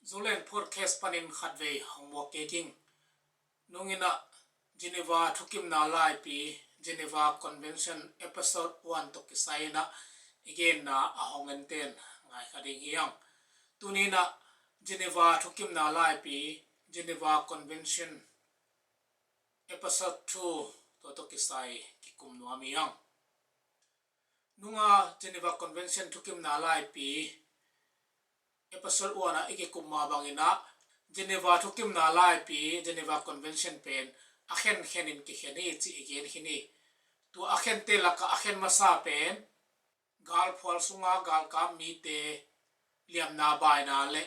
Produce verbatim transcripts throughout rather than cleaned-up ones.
Zoland Podcast panin khatvei hong muak kik ing. Nunginah Geneva thukimna laipi, Geneva Convention episode one tawh kisai inah i genna a hong enten ngaikha ding hi ang. Tuninah Geneva thukimna laipi, Geneva Convention episode two tawh tawh kisai kikum nuam hi ang. Nunga Geneva Convention thukimna laipi episode one ah i kikum mah banginah Geneva thukimna laipi, Geneva Convention pen a khenkhen in kikhen hi cih i gen khin hi. Tua a khente lakah a khen masa pen galphual sunga galkap mite liamna baina le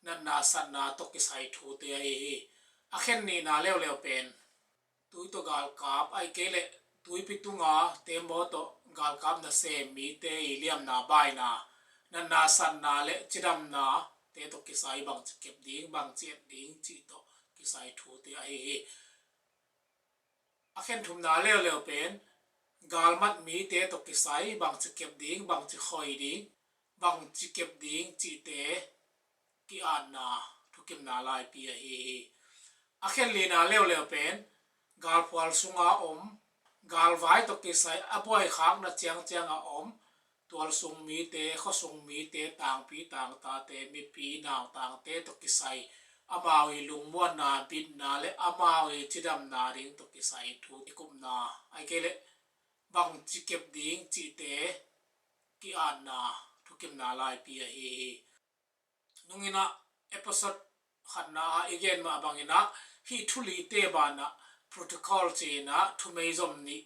natna satna tawh kisai thute ahi hi. A khen nihna leuleu pen tui tawh galkap, ahih kei leh tuipi tunga tembaw tawh galkap nasem mite i liamna baina, natna satna le cidamna te tawh kisai bangci kep ding, bangci et ding cih tawh kisai thute ahi hi. A khen thumna leuleu pen galmat mite tawh kisai bangci kep ding, bangci khoi ding, bangci kep ding cihte ki-atna thukimna laipi ahi hi. A khen lina leuleu pen galphual sunga om, galvai tawh kisai a buaikhakna ciangcianga om tualsung mite, khuasung mite, tangpi tangtate, mipi nautangte tawh kisai amau i lungmuanna, bitna le amau i cidamna ding tawh kisai thu i kupna, ahih kei leh bangci kep ding cihte ki-atna thukimna laipi ahi hi. Nunginah episode khatna ah i gen mah banginah hih thu lite banah protocol ci-inah thumeizom nih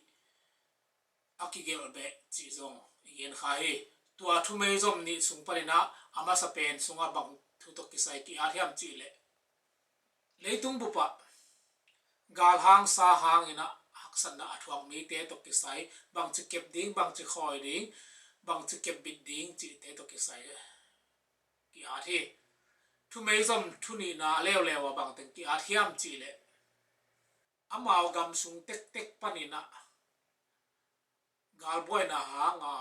a kigelh beh cih zong i gen kha hi. Tua thumeizom nih sung paninah a masa pen sungah bang thu tawh kisai ki-at hiam cih leh leitung bupah galhang sa hanginah haksatna a thuak mite tawh kisai bangci kep ding, bangci khoi ding, bangci kep bit ding cihte tawh kisai ki-at hi. Thumeizom thu nihna leuleu ah bangteng ki-at hiam cih leh amau gam sung tektek paninah galbuaina hanga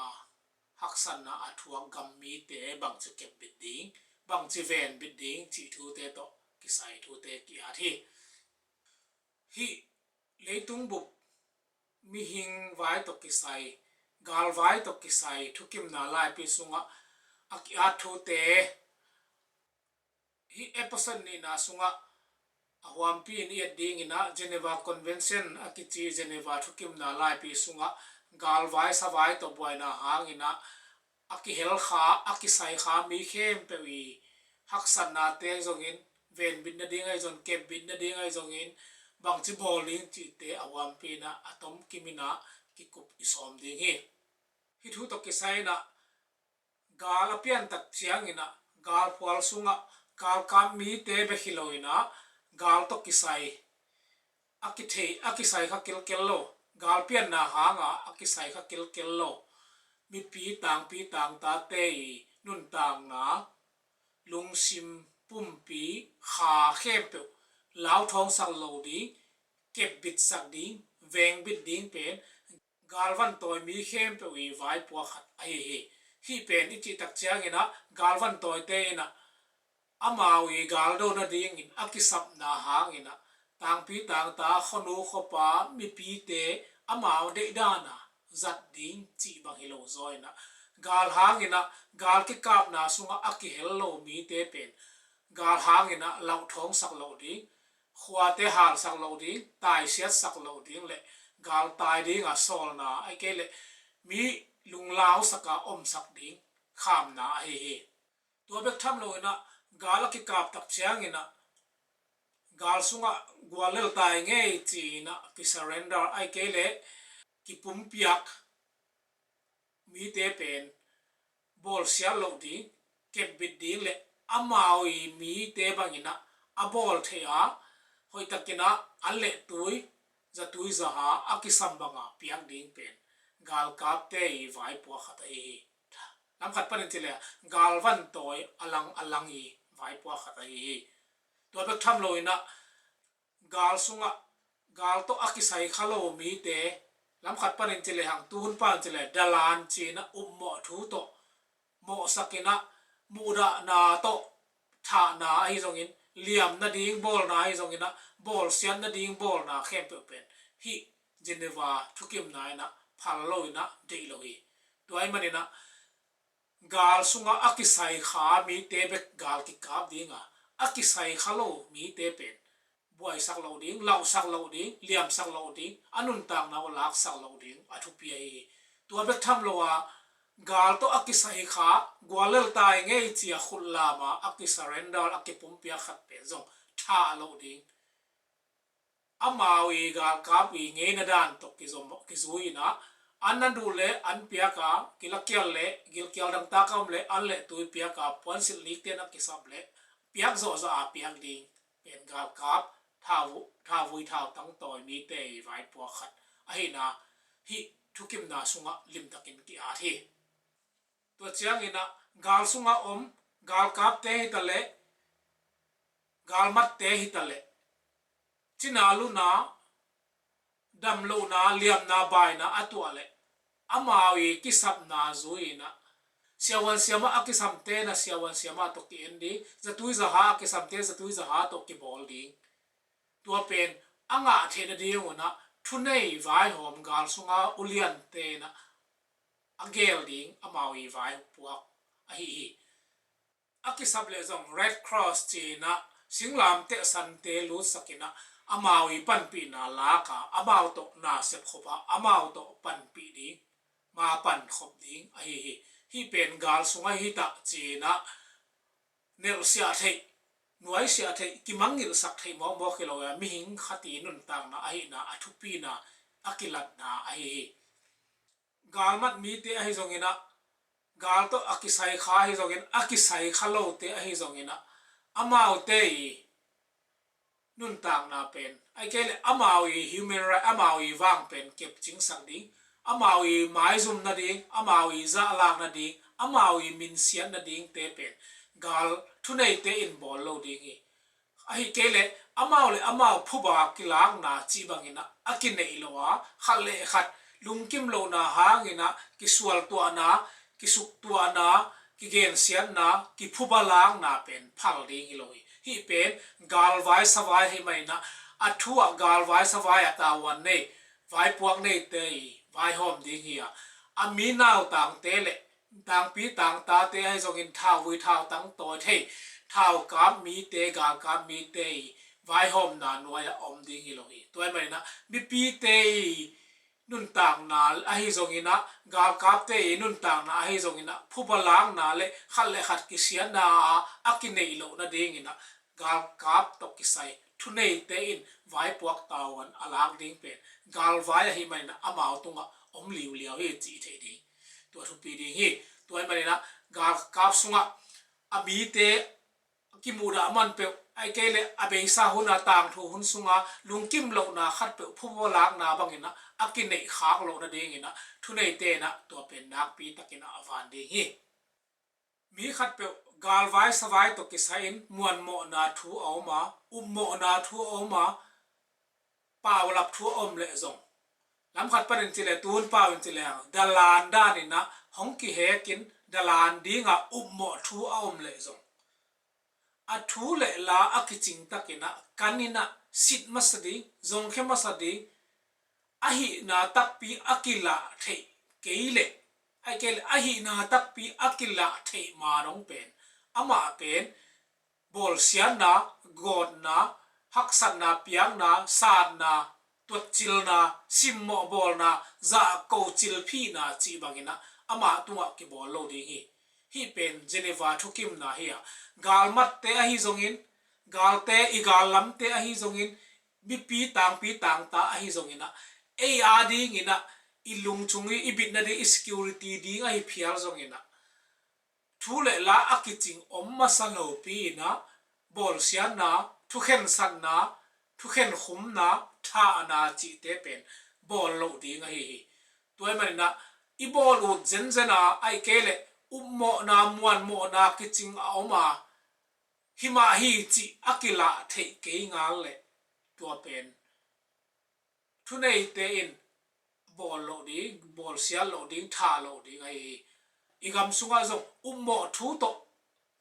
haksatna a thuak gam mite bangci kep bit ding, bangci ven bit ding cih thute tawh kisai thute ki-at hi. Hih leitung bup mihing vai tawh kisai, galvai tawh kisai thukimna laipi sungah a ki-at thute hih episode nihna sungah a huampi in i et dinginah Geneva Convention a kici Geneva thukimna laipi sungah galvai savai tawh buaina hanginah a kihel kha, a kisai kha mi khempeuh i haksatnate zongin, venbit nading ahi zongin, kepbit nading ahi zongin, bangci bawl ding cihte a huampi inah a tom kiminah kikup i sawm ding hi. Hih thu tawh kisai inah gal a piantak cianginah galphual sungah galkap mite bek hi loinah gal tawh kisai a kithei, a kisai kha kilkel lo, galpianna hanga a kisai kha kilkel lo mipi tangpi tangtate i nuntakna, lungsim, pumpi, kha khempeuh lauthawngsak lo ding, kepbitsak ding, vengbit ding pen galvantawi mi khempeuh i vaipuak khat ahi hi. Hih pen i cihtak cianginah galvantawite inah amau i galdo nadingin a kisapna hanginah tangpi tangta, khuanu khuapa, mipite amau deihdan a zat ding cih bang hi lo zaw inah gal hanginah gal kikapna sungah a kihel lo mite pen gal hanginah lauthawngsak lo ding, khuate halsak lo ding, taisiatsak lo ding le galtai dinga sawlna, ahih kei leh mi lunglausaka omsak ding khamna ahi hi. Tua bek tham loinah gal a kikaptak cianginah gal sungah guallel tai ngei ci-inah kisurrender, ahih kei leh kipumpiak mite pen bawlsiat loh ding, kepbit ding le amau i mite banginah a bawl thei a, hoihtakinah an le tui, zatui zaha a kisam banga piak ding pen galkapte i vaipuak khat ahi hi. Lamkhat panin ci le galvantawi a lang a lang i vaipuak khat ahi hi. Tua bek tham loinah gal sungah gal tawh a kisai kha lo mite, lamkhat panin ci lehang tuhun pan ci le dalan ci-inah upmawh thu tawh mawhsakinah muhdahna tawh thahna ahi zongin, liam nading bawlna ahi zongin ah, bawlsiat nading bawlna khempeuh pen hih Geneva thukimna in ah phal lo in ah deih lo hi. Tua ahih manin ah gal sungah a kisai kha mite bek gal kikap ding a, a kisai kha lo mite pen buaisak lo ding, lauhsak lo ding, liamsak lo ding, a nuntakna uh laksak lo ding a thupi ahi hi. Tua bek tham lo a, gal tawh a kisai kha, guallel tai ngei ci a khut lam a, a kisurrender, a kipumpiak khat pen zong thah lo ding. Amau i galkap i ngeina dan tawh kizom, kizui in ah, an na duh leh an piak a, kilakial leh gilkial dangtak a om leh an leh tui piak a, puansilh lik ten a kisap leh piak zawhzah a piak ding pen galkap, thau, thauvui thautang tawi mite i vaipuak khat ahihna hih thukimna sungah limtakin ki-at hi. Tua ciangin ah gal sungah om galkapte hi ta leh, galmatte hi ta leh, cina luna, damlohna, liamna, baina a tuah leh amau i kisapna zui in ah, siavuan siamah a kisamte na siavuan siamah tawh ki-en ding, zatui zaha a kisamte zatui zaha tawh kibawl ding. Tua pen a ngah theih nading un ah thunei vaihawm gal sunga uliante in ah a geel ding amau i vaipuak ahi hi. A kisap leh zong Red Cross ci in ah singlamteh sante lutsak in ah amau i panpihna lak a, amau tawh na sepkhop a, amau tawh panpih ding, ma pankhop ding ahi hi. Hih pen gal sungah hi ta ci in ah nelhsiah theih, nuaisiah theih, kimangngilhsak theih mawkmawk hi lo a, mihing khat i nuntakna ahihna a thupina a kilatna ahi hi. Galmat mite ahi zongin ah, gal tawh a kisai kha ahi zongin, a kisai kha lote ahi zongin ah, amaute i nuntakna pen, ahih kei leh amau i human right, amau i vang pen kepcingsak ding, amau i maizum nading, amau i zahlak nading, amau i minsiat nadingte pen gal thuneite in bawl lo ding hi. Ahih kei leh amau le amau phuba kilakna cih bangin ah a kineih lo a, khat le khat lungkim lohna hangin ah kisualtuahna, kisuktuahna, kigensiatna, kiphuba lakna pen phal ding hi lo hi. Hih pen galvai savai hi mah in ah, a thu ah galvai savai a tavuan nei, vaipuak neite i vaihawm ding hi a, a mi nautangte le tangpi tangtate ahi zongin thauvui thautang tawi thei, thaukap mite, galkap mite i vaihawmna nuai ah om ding hi lo hi. Tua ahih manin ah mipite i nuntakna ahi zongin ah, galkapte i nuntakna ahi zongin ah, phuba lakna le khat le khat kisiatna a, a kineih loh nadingin ah, galkap tawh kisai thuneite in vaipuak tavuan a lak ding pen galvai ahih manin ah amau tungah om liuliau hi cih theih ding. Tua thupi ding hi. Tua ahih manin ah galkap sungah a mite kimuhdah man peuh, ahih kei leh a beisa hun a, tangthu hun sunga lungkim lohna khat peuh phuba lakna bangin ah a kineih khak loh nadingin ah thuneite in ah tua pen nakpi takin ah a van ding hi. Mi khat peuh galvai savai tawh kisai in muanmawhna thu a om a, upmawhna thu a om a, paulap thu a om leh zong, lamkhat panin ci leh, tun pau in ci leh, dalan danin ah hong kihek in dalan ding a upmawh thu a om leh zong, a thu le la a kicing takin ah kan in ah sit masa ding, zongkhia masa ding, a hihna takpi a kilah theih kei leh, ahih kei leh a hihna takpi a kilah theih ma dong pen, amah pen bawlsiatna, gawtna, haksatna, piakna, satna, tuatcilna, simmawh bawlna, zahko cilphihna cih bangin ah amah tungah kibawl lo ding hi. Hih pen Geneva thukimna hi a, galmatte ahi zongin, galte, i gal lamte ahi zongin, mipi tangpi tangta ahi zongin ah, ei a dingin ah, i lungchung i, i bitna ding, i security ding ahi phial zongin ah, thu le la a kicing om masa lopi in ah, bawlsiatna, thukhensatna, thukhenkhumna, thahna cihte pen bawl loh ding ahi hi. Tua ahih manin ah i bawl ut zenzen a, ahih kei leh upmawhna, muanmawhna kicing a om a, hi mah hi cih a kilah theih kei ngal leh tua pen thuneite in bawl loh ding, bawlsiat loh ding, thah loh ding ahi hi. I gam sungah zong upmawh thu tawh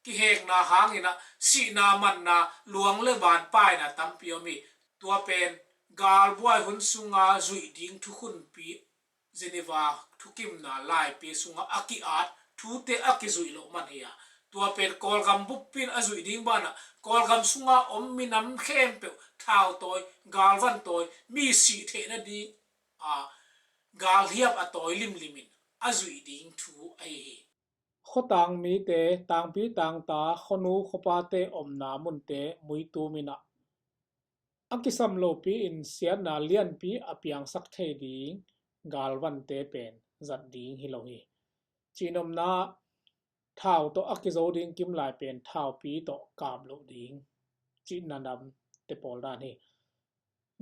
kihekna hangin ah sihna, manna, luang le ban paina tampi om hi. Tua pen galbuai hun sunga zuih ding thukhunpi, Geneva thukimna laipi sunga a ki-at thute a kizuih loh man hi a, tua pen Kawlgam buppi in a zuih ding banah Kawlgam sunga om minam khempeuh thau tawi, galvan tawi, mi sih theih nading a galhiap a tawi limlimin a zuih ding thu ahi hi. Khuatang mite, tangpi tangta, khuanu khuapate omna munte muitumin ah a kisam lopi-in siatna lianpi a piangsak thei ding galvante pen zat ding hi lo hi. Cihnopna, thau tawh a kizo ding kimlai pen thaupi tawh kap loh ding, cihna namte pawl dan hi.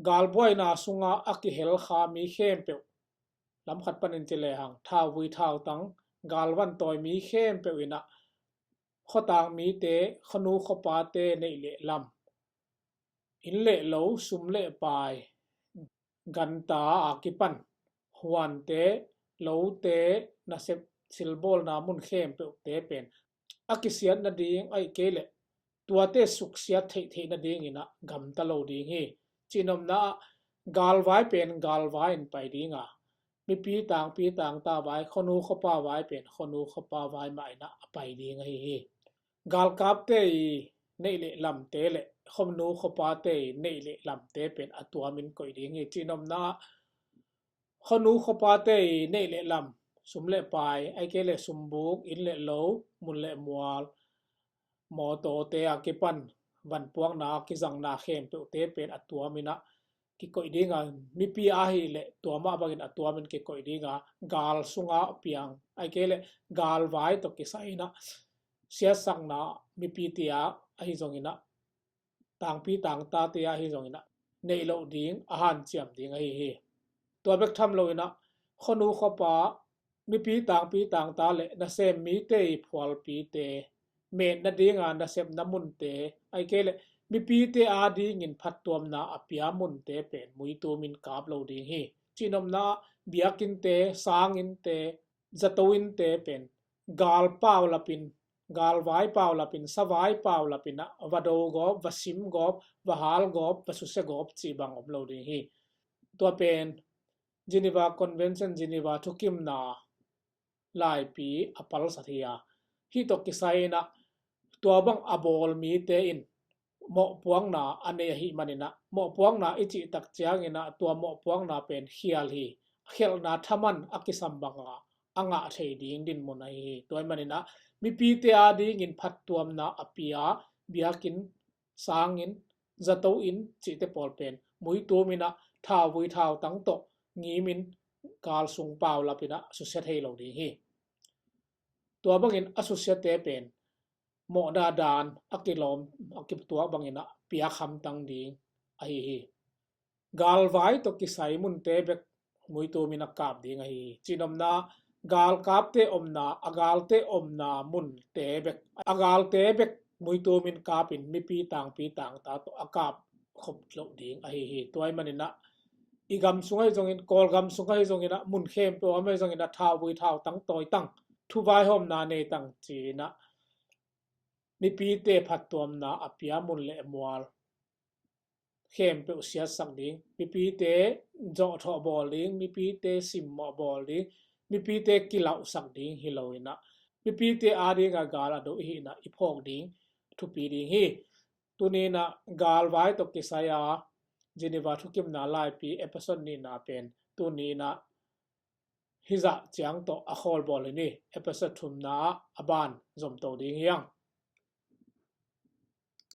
Galbuaina sunga a kihelkha mi khempeuh, lamkhat panin ci lehang thauvui thautang, galvan tawi mi khempeuh in ah khuatang mite, khuanu khuapate neih le lam, inn le lo, sum le pai, ganta a kipan huante, lote, nasep silbawlna mun khempeuhte pen a kisiat nading, ahih kei leh tuate suksiat theihtheih nadingin ah gamta lo ding hi. Cihnopna ah galvai pen galvai in pai ding a, mipi tangpi tangta vai, khuanu khuapa vai pen khuanu khuapa vai mah in ah a pai ding ahi hi. Galkapte i neih le lamte le khuanu khuapate i neih le lamte pen a tuamin koih ding hi. Cihnopna ah khuanu khuapate i neih le lam, sum le pai, ahih kei leh sumbuk, inn le lo, mun le mual, mawtawte a kipan vanpuakna a kizangna khempeuhte pen a tuamin ah kikoih ding a, mipi ahih leh tua mah bangin a tuamin kikoih ding a, gal sunga piang, ahih kei leh galvai tawh kisai in ah siatsakna mipite ah ahi zongin ah, tangpi tangtate ah ahi zongin ah neih loh ding a hanciam ding ahi hi. Tua bek tham loin ah khuanu khuapa, mipi tangpi tangta le nasem mite i phualpite, met nadinga nasepna munte, ahih kei leh mipite adingin phattuamna a pia munte pen muitumin kap lo ding hi. Cihnopna ah biakinnte, sanginnte, zato innte pen gal paulapin, galvai paulapin, savai paulapin ah va do gawp, va sim gawp, va hal gawp, va susia gawp cih bang om lo ding hi. Tua pen Geneva Convention, Geneva thukimna laipi a palsat hi a, hih tawh kisai in ah tua bang a bawl mite in mawhpuakna a nei ahih manin ah, mawhpuakna i cih tak ciangin ah tua mawhpuakna pen khial hi. Khialhna thaman a kisam banga a ngah thei ding dinmun ahi hi. Tua ahih manin ah mipite adingin phattuamna a pia biakinn, sanginn, zato inn cihte pawl pen muitumin ah thauvui thautang tawh ngimin gal sung paulapin ah susia thei lo ding hi. Tua bangin a susiate pen mawhna dan a kilawm, a kituak bangin ah piak hamtang ding ahi hi. Galvai tawh kisai munte bek muitumin a kap ding ahi hi. Cihnopna, galkapte omna, a galte omna munte bek, a galte bek muitumin kapin mipi tangpi tangta tawh a kap khop loh ding ahi hi. Tua ahih manin ah i gam sung ahi zongin, Kawlgam sung ahi zongin ah, mun khempeuh a om ahi zongin ah, thauvui thautang tawi tang, thuvaihawmna nei tang ci-in ah mipite phattuamna a pia mun le mual khempeuh siatsak ding, mipite zawhthawh bawl ding, mipite simmawh bawl ding, mipite kilauhsak ding hi loin ah, mipite adinga gal a do i hihna i phawk ding thupi ding hi. Tuni in ah galvai tawh kisai a Geneva thukimna laipi episode nihna pen tuni in ah hizah ciang tawh a khawlbawl hi ni. Episode thumna ah a ban zomto ding hi hang.